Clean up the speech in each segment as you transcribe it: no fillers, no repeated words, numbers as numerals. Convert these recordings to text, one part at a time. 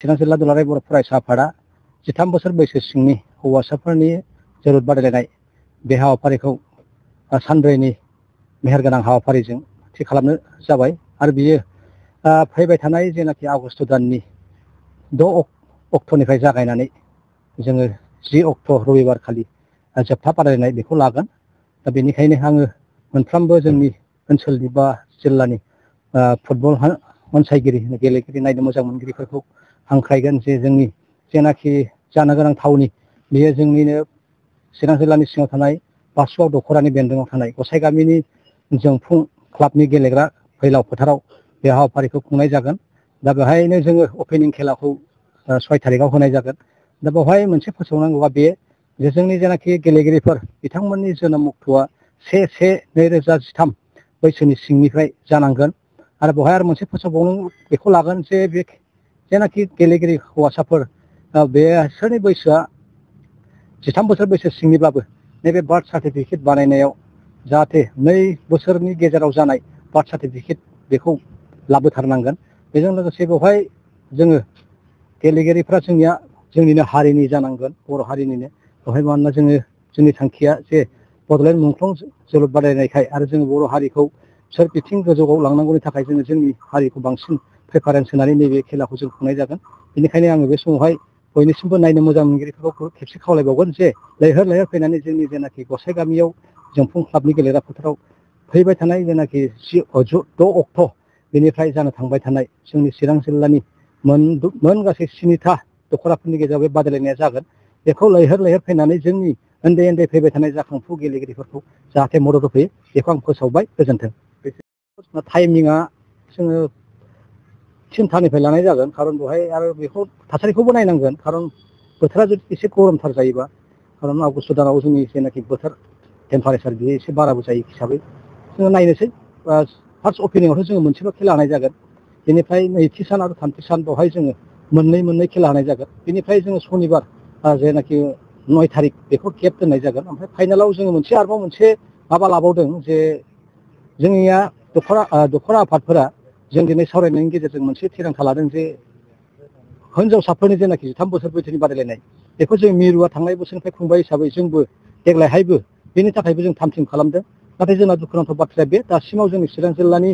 चिरां जिल्ला दुलाराय बर' फरायसा आफादा 13 बोसोर बैसो सिंनि हौवासाफोरनि जोलुर बादायलायनाय बे हाबाफारिखौ सानब्रैनि मेहेरगोनां हाबाफारिजों थि खालामनो जाबाय आरो बियो फैबाय थानाय जेनाखि आगस्ट दाननि 6 अक्ट'निफ्राय जागायनानै जोङो 10 अक्ट' रबिबार खालि जोबथा बादायलायनाय बेखौ लागोन। दा बेनिखायनो आङो मोनफ्रोमबो जोंनि ओनसोलनि बा जिल्लानि फुटबल अनसायगिरि गेलेगिरि नायनो मोजां मोनगिरिफोरखौ हांख्रायगोन जे जोंनि जेनाखि जानो गोनां थावनि बेयो जोंनिनो चिरां जिल्लानि सिङाव थानाय बासुगाव दख'रानि बेन्दोङाव थानाय गसाइगामिनि जोंफुं क्लाबनि गेलेग्रा फैलाव फोथाराव बे हाबाफारिखौ खुंनाय जागोन। दा बेवहायनो जोङो अपेनिं खेलाखौ 6 थारिखआव होनाय जागोन। दा बेवहाय मोनसे फोसावनांगौआ बे जे जोंनि जेनाखि गेलेगिरिफोर बिथांमोननि जोनोम अक्ट'आ 1/1/2013 बैसोनि सिंनिफ्राय जानांगोन आरो बेवहाय आरो मोनसे फोसावबावनो बेखौ लागोन जे बे जेनाखि गेलेगिरि हौवासाफोर बेसोरनि बैसोआ 13 बोसोर बैसो सिंनिब्लाबो नैबे बार्थ सार्टिफिकेट बानायनायाव जाहाथे 2 बोसोरनि गेजेराव जानाय बार्थ सार्टिफिकेट बेखौ लाबोथारनांगोन। बेजों लोगोसे बेवहाय जोङो गेलेगिरिफ्रा जोंनिनो हारिनि जानांगोन, बर' हारिनिनो। बेवहाय मानोना जोंनि थांखिया जे बड'लेण्ड मुंख्लं जोलुर बादायनायखाय आरो जोङो बर' हारिखौ सोर बिथिं गोजौआव लांनांगौनि थाखाय जोङो जोंनि हारिखौ बांसिन प्रेफारेन्स होनानै नैबे खेलाखौ जों खुंनाय जागोन। बेनिखायनो आङो बे समावहाय बयनिसिमबो नायनो मोजां मोनगिरिफोरखौ खेबसे खावलायबावगोन जे लैहोर लैहोर फैनानै जोंनि जेनाखि गसाइगामियाव जोंफुं क्लाबनि गेलेग्रा फोथाराव फैबाय थानाय जेनाखि 6 अक्ट' बेनिफ्राय जानो थांबाय थानाय जोंनि चिरां जिल्लानि मोन गासै 7था दख'राफोरनि गेजेराव बे बादायलायनाया जागोन। बेखौ लैहोर लैहोर फैनानै जोंनि उन्दै उन्दै फैबाय थानाय जाखांफु गेलेगिरिफोरखौ जाहाथे मदद होफैयो बेखौ आं फोसावबाय। गोजोन्थों। टाइमिंआ जोङो 3थानिफ्राय लानाय जागोन, खारन बेवहाय आरो बेखौ थासारिखौबो नायनांगोन। खारन बोथोरा जुदि एसे गरमथार जायोबा, खारन आगस्ट दानाव जोंनि जेनाखि बोथोर टेम्पारेचार बेयो एसे बाराबो जायो हिसाबै जोङो नायनोसै। फार्स्ट अपेनिंआवथ' जोङो मोनसेल' खेला होनाय जागोन। बेनिफ्राय नैथि सान आरो थामथि सान बेवहाय जोङो मोननै खेला होनाय जागोन। बेनिफ्राय जोङो सनिबार जेनाखि 9 थारिख बेखौ गेप दोननाय जागोन। ओमफ्राय फाइनालाव जोङो आरोबाव मोनसे माबा लाबावदों जे जोंनिया दख'रा आफादफोरा जों दिनै सावरायनायनि गेजेरजों मोनसे थिरांथा लादों जे हिनजावसाफोरनि जेनाखि 13 बोसोर बैसोनि बादायलायनाय बेखौ जों मिरुआ थांनाय बोसोरनिफ्राय खुंबाय हिसाबै जोंबो देग्लायहायबो बेनि थाखायबो जों थाम थिम खालामदों। नाथाय जोंना दुखुनांथाव बाथ्राया बे दासिमाव जोंनि चिरां जिल्लानि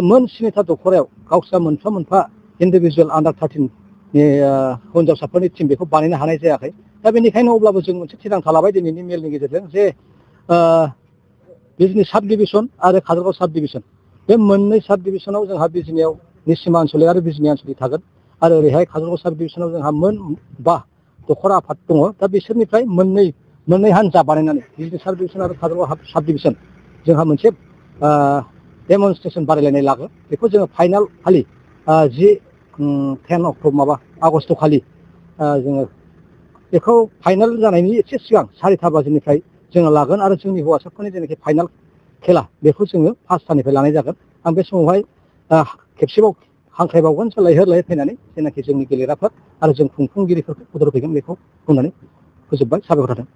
मोन 7था दख'रायाव गावस्रा मोनफा इन्डिभिजुवेल आन्डार 13 हिनजावसाफोरनि टिम बेखौ बानायनो हानाय जायाखै। दा बेनिखायनो अब्लाबो जों मोनसे थिरांथा लाबाय दिनैनि मेलनि गेजेरजों जे बिजनि साब डिभिसन आरो काजलगाव साब डिभिसन बे मोननै साब डिभिसनाव जोंहा बिजनियाव निसिमा आनसलिक आरो बिजनि आनसलिक थागोन आरो ओरैहाय काजलगाव साब डिभिसनाव जोंहा मोन 5 दख'रा आफाद दङ। दा बिसोरनिफ्राय मोननै हान्जा बानायनानै बिजनि साब डिभिसन आरो काजलगाव साब डिभिसन जोंहा मोनसे डेमनस्ट्रेसन बादायलायनाय लागोन। बेखौ जोङो फाइनाल खालि 10 अक्ट' आगस्ट' खालि जोङो बेखौ फाइनाल जानायनि एसे सिगां 4था बाजिनिफ्राय जोङो लागोन आरो जोंनि हौवासाफोरनि जेनाखि फाइनाल खेला बेखौ जोङो 5थानिफ्राय लानाय जागोन। आं बे समावहाय खेबसेबाव हांख्रायबावगोन लैहोर लैहोर फैनानै जेनाखि जोंनि गेलेग्राफोर आरो जों खुंफुंगिरिफोरखौ मदद होफैगोन बेखौ बुंनानै फोजोबबाय। साबायखर थाथों।